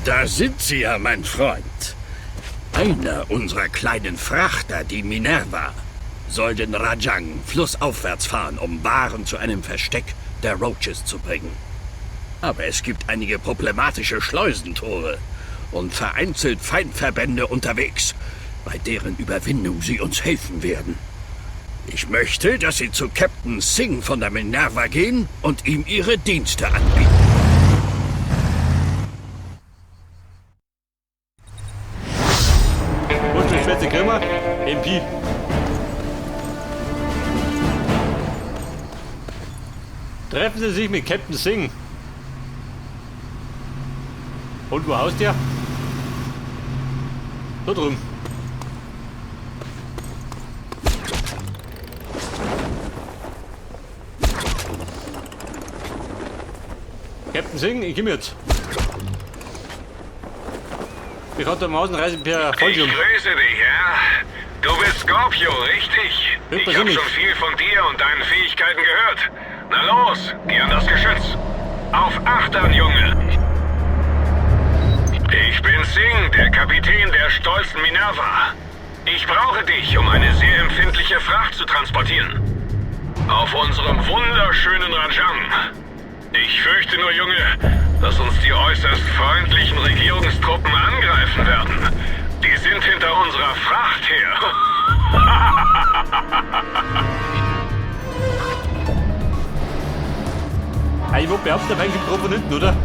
Da sind Sie ja, mein Freund. Einer unserer kleinen Frachter, die Minerva, soll den Rajang flussaufwärts fahren, um Waren zu einem Versteck der Roaches zu bringen. Aber es gibt einige problematische Schleusentore und vereinzelt Feindverbände unterwegs, bei deren Überwindung sie uns helfen werden. Ich möchte, dass Sie zu Captain Singh von der Minerva gehen und ihm Ihre Dienste anbieten. Und die Schwätze kriegen? MP. Treffen Sie sich mit Captain Singh. Und wo haust der? Da drüben. Captain Singh, ich komm jetzt. Ich hatte am Außenreise per Fallschirm. Ich grüße dich, ja? Du bist Scorpio, richtig? Ich Ich habe schon viel von dir und deinen Fähigkeiten gehört. Na los, geh an das Geschütz. Auf Achtern, Junge. Ich bin Singh, der Kapitän der stolzen Minerva. Ich brauche dich, um eine sehr empfindliche Fracht zu transportieren. Auf unserem wunderschönen Rajang. Ich fürchte nur, Junge, dass uns die äußerst freundlichen Regierungstruppen angreifen werden. Die sind hinter unserer Fracht her. Ich wollte behaupten, der Feind kommt gerade von hinten, oder?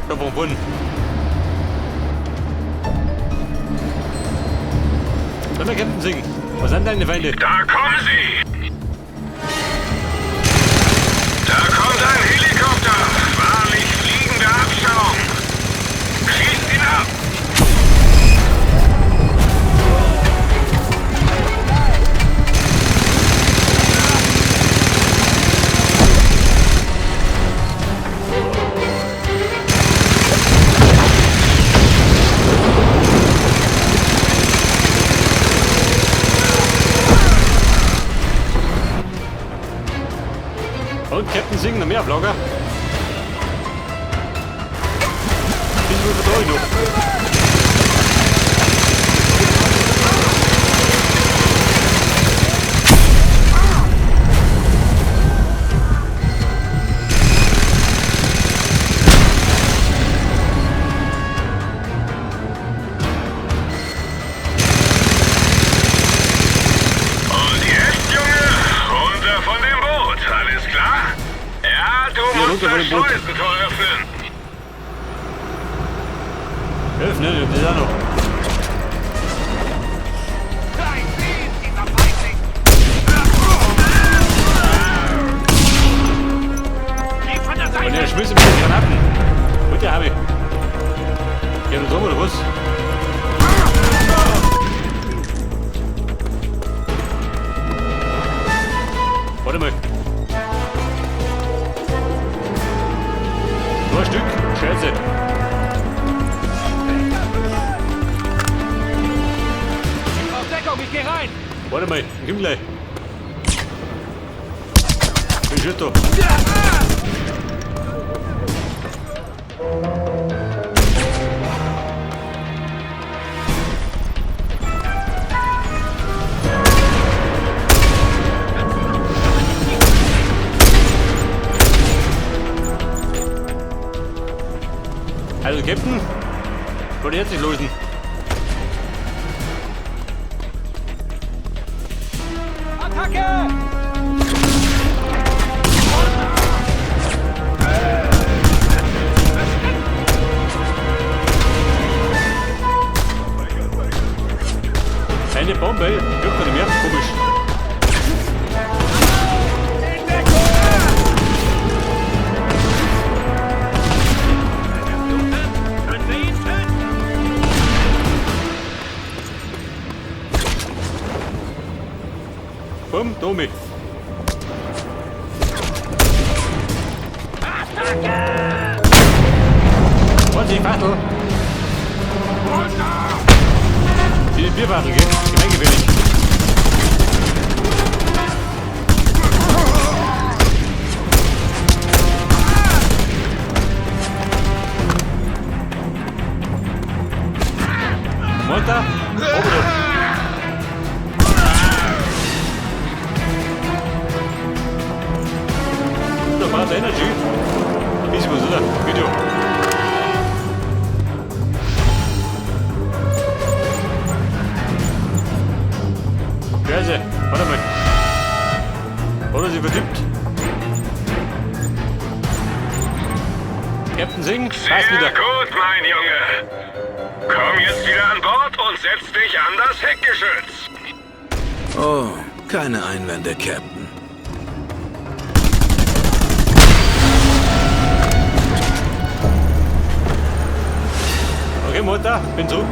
Da von vorne. Sag mal, Captain Singh, was sind deine Feinde? Da kommen sie! Da kommt ein Helikopter! Wahrlich fliegender Abschaum! Schießt ihn ab! Und Captain Singh, noch mehr auf Lager? Bisschen vertraue ich noch. Und jetzt, Junge, runter von dem Boot, alles klar? Ja, du Ja, musst runter von das dem Boot. Schleusentor öffnen. Öffnen, das auch noch. Und der schmiss mit den Granaten. Und der habe ich. Ja, du oder was? Warte mal. Nur ein Stück. Scheiße. Deckung, ich geh rein! Warte mal, ich komm gleich. Bin schon da. Also Captain, wollte jetzt nicht losen. Attacke! Eine Bombe, wirkt nicht mehr, komisch. Bumm, Domi. Vorsicht, Fassel. Die Bierfassel, gell? Gemeingefährlich. Bisschen was, oder? Geht ja. Scheiße, warte mal. Hat er sich vertippt? Captain Singh, passt Sehr wieder. gut, mein Junge. Komm jetzt wieder an Bord und setz dich an das Heckgeschütz. Oh, keine Einwände, Captain. Okay, Mutter, bin zurück.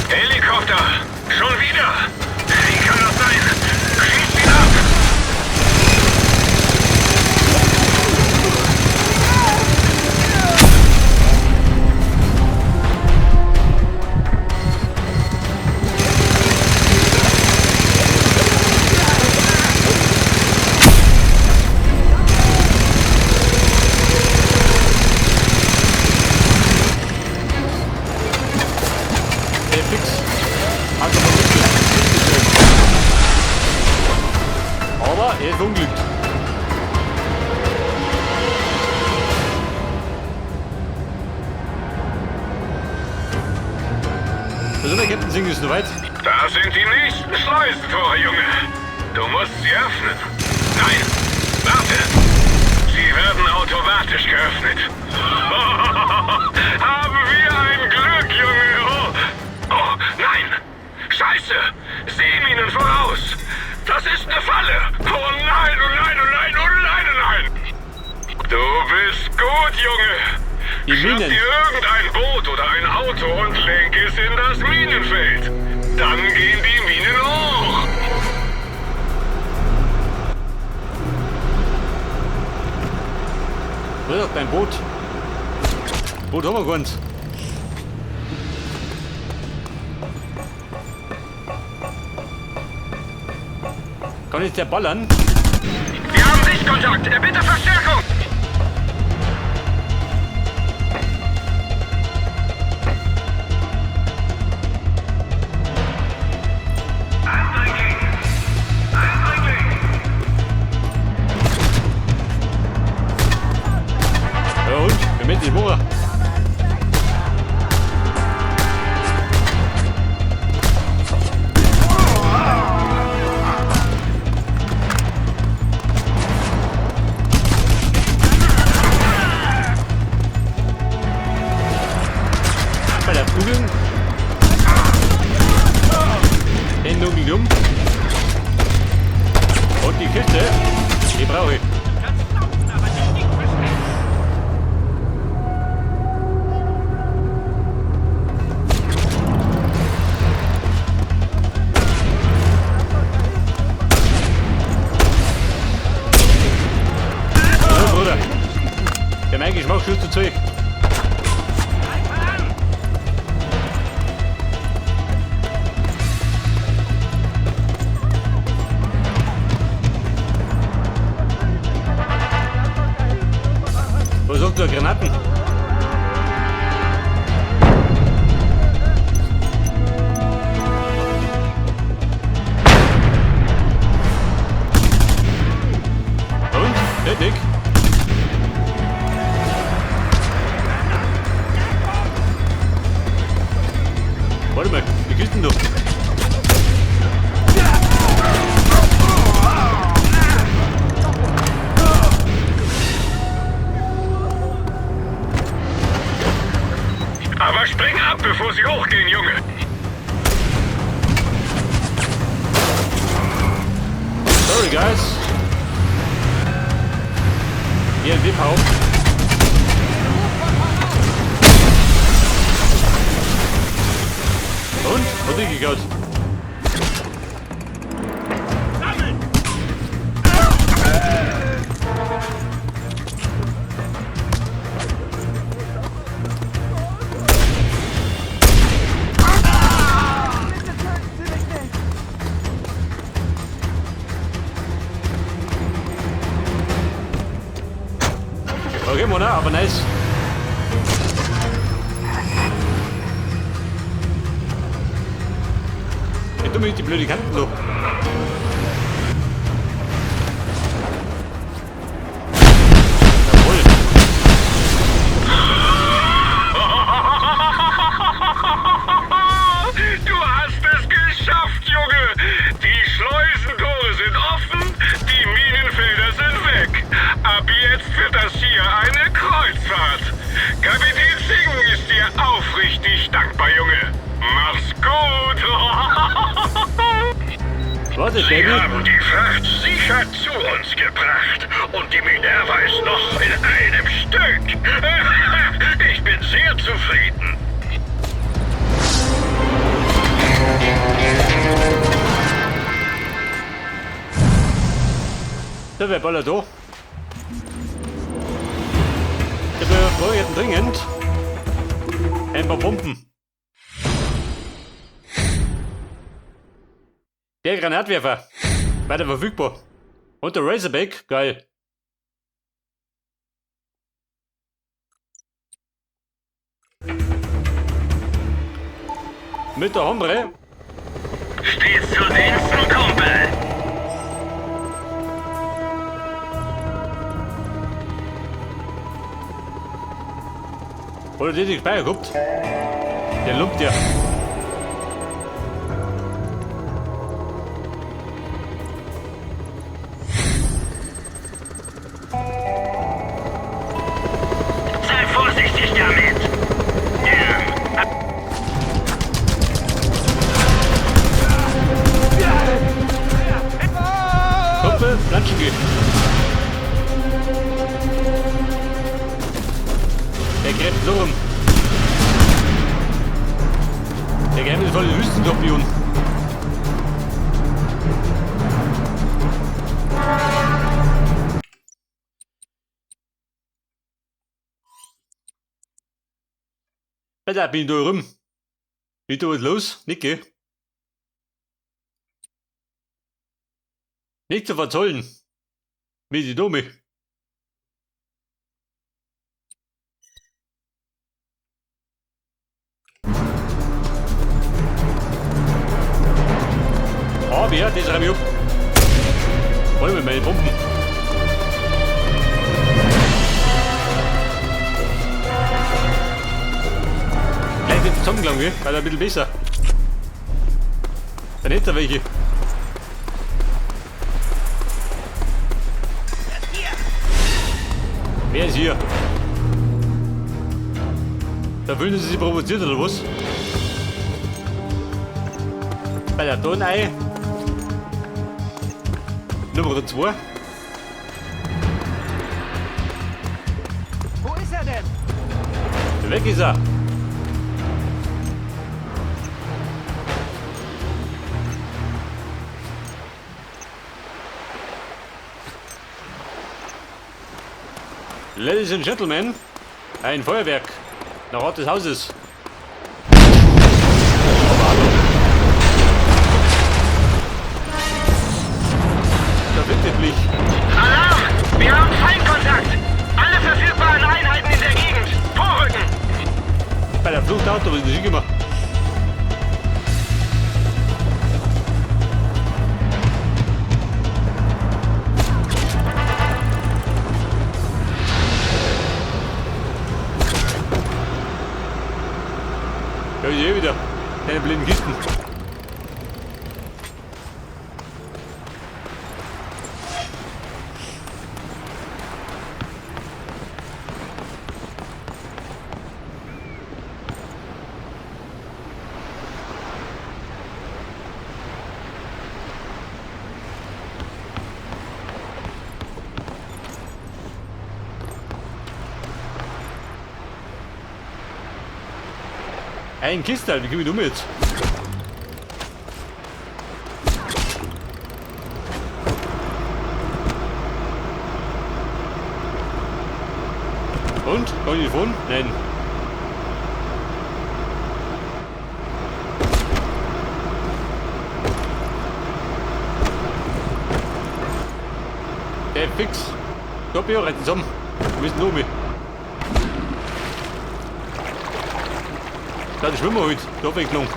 Helikopter! Schon wieder! Wie kann das sein? Schießt ihn ab! Ey, fix. Hat aber mitgestellt. Aber er ist verunglückt. Also der Captain Singh ist soweit. Da sind die nächsten Schleusentore, Junge. Du musst sie öffnen. Nein, warte. Sie werden automatisch geöffnet. Haben wir ein Glück, Junge. Oh, oh nein. Scheiße. Seeminen voraus. Das ist eine Falle. Oh nein, oh nein, oh nein, oh nein, oh nein. Du bist gut, Junge. Die Schnapp Minen. dir irgendein Boot oder ein Auto und lenk es in das Minenfeld. Dann gehen die Minen hoch. Wo ist dein Boot? Boot haben wir keins. Kann ich der ballern? Wir haben Sichtkontakt. Bitte Verstärkung. Eindringling! Eindringling! Ja und? Wir müssen nicht machen. Bei der Kugeln. Den Dunkel um. Und die Kiste, die brauche ich. So, Bruder. Der mein Geschmack schuss du Zeug. Was sagt der Granaten? Und? Fertig? Warte mal, wie gehst denn du? Aber spring ab, bevor sie hochgehen, Junge. Sorry, guys. Hier ein Whip-Haupt. Und? Hat nicht geklaut. Okay, Mona, aber nice. mit die blöde Kanten da. Jawohl. Du hast es geschafft, Junge! Die Schleusentore sind offen, die Minenfelder sind weg. Ab jetzt wird das hier eine Kreuzfahrt. Kapitän Singh ist dir aufrichtig dankbar, Junge. Mach's gut! Warte, Sie Baby. haben die Fracht sicher zu uns gebracht und die Minerva ist noch in einem Stück. Ich bin sehr zufrieden. Da wäre Baller da. Da brauche ich dringend ein paar Pumpen. Der Granatwerfer. Weiter verfügbar. Und der Razorback, geil. Mit der Hombre. Stets zu Diensten, Kumpel. Oder der die Speicher gehabt? Der lumpt ja. Sei vorsichtig damit. Kumpel, planschen gehen. Der gräbt so rum. Der geheimnisvolle Wüstenskorpion. Da bin ich da rum. Wie da was los? Nicke. Nicht zu verzollen. Wie die Dumme. Aber ja, das reibe ich ab. Wollen wir meine Pumpen. Gleich wird zusammengelangt, gell? Weil er ein bisschen besser. Dann hätte er welche. Wer ist hier? Da fühlen sie sich provoziert oder was? Bei der Tonei. Nummer 2. Wo ist er denn? Weg ist er. Ladies and Gentlemen, ein Feuerwerk nach Ort des Hauses. Aber hallo. Da wird der Blech. Alarm! Wir haben Feindkontakt! Alle verfügbaren Einheiten in der Gegend! Vorrücken! Bei der Fluchtauto, was ist das gemacht? Ja, ich eh wieder. Deine blinden Kisten. Ein Kistel, wie komme ich um jetzt? Und? Kann ich davon? Nein. Der fix. Stopp, ja, retten zusammen. Wir müssen um. Da, die Schwimmer heute. Da weggenommen.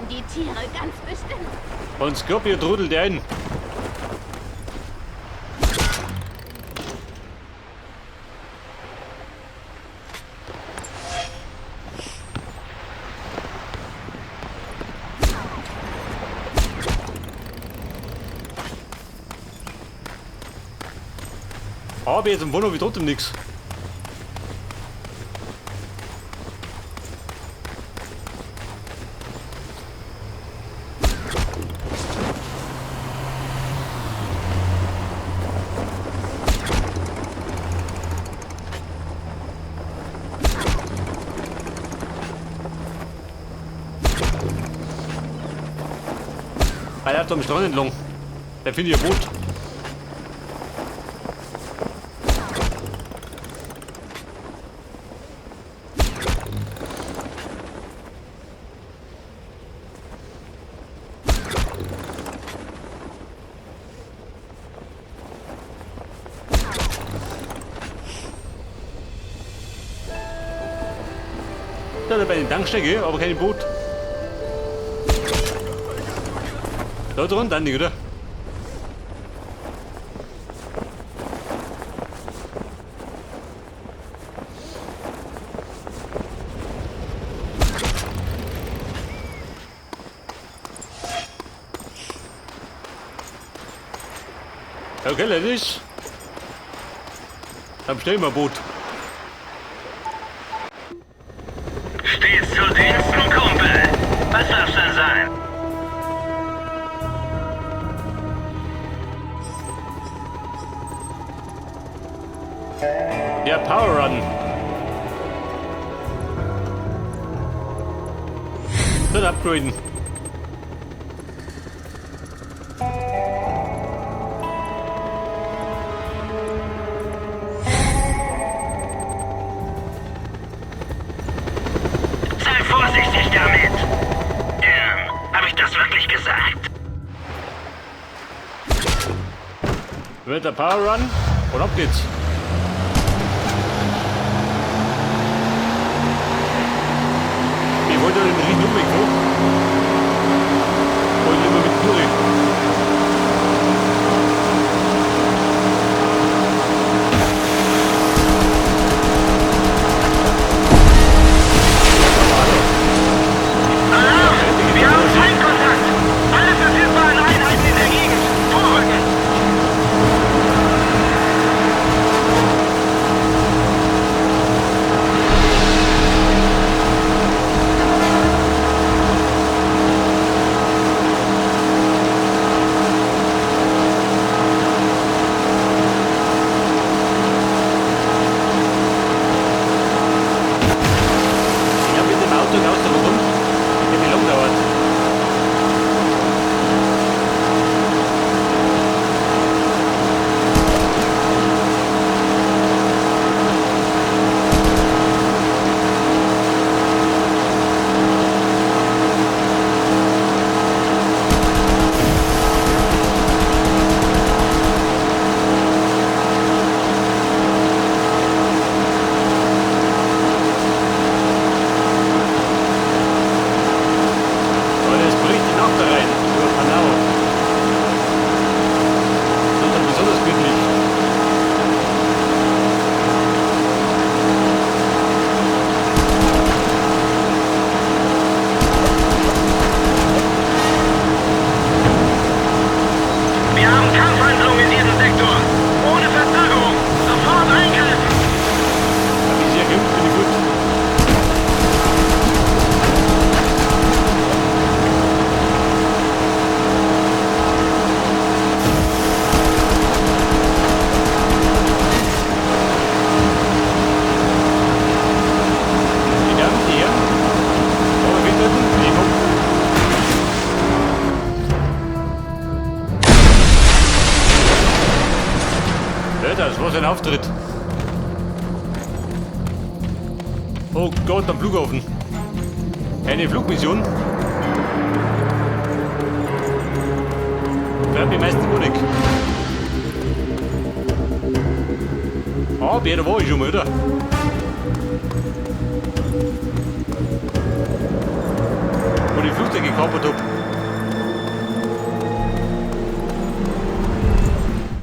Die Tiere ganz bestimmt. Und Scorpio trudelt ein. Aber jetzt im Wohnung wie trotzdem nichts. Er hat am Strand entlang. Da finde ich ein Boot. Da bei den Tankstelle, aber kein Boot. Da drunten nicht, oder? Okay, Ladies. Dann stellen wir Boot. Stets zu Diensten, Kumpel. Was darf's denn sein? Ja, Power Run. Dann upgraden. Sei vorsichtig damit. Habe ich das wirklich gesagt? Wird der Power Run und ab geht's. Ich wollte den riesen Umweg hoch. Wollte lieber mit Fury. Alarm! Wir haben Feindkontakt! Alle verfügbaren Einheiten in der Gegend! Vorrücken! Ja, mit dem Auto raus da rundum. Hätte lang dauert. Aber das bricht die Nacht da rein, über Panau. Das ist dann besonders glücklich. Wir haben Kampfhandlungen in diesem Sektor. Ohne Verzögerung. Sofort eingreifen! Hab ich sehr geübt, bin ich gut. Die Damen, die Herren. Wollen wir mitreden? Nee, komm. Alter, das war sein Auftritt. Oh Gott, am Flughafen. Eine Flugmission. Bleibt mir meistens gar nicht. Ah, da war ich schon mal, oder? Wo die Flugzeuge Kaputt hab.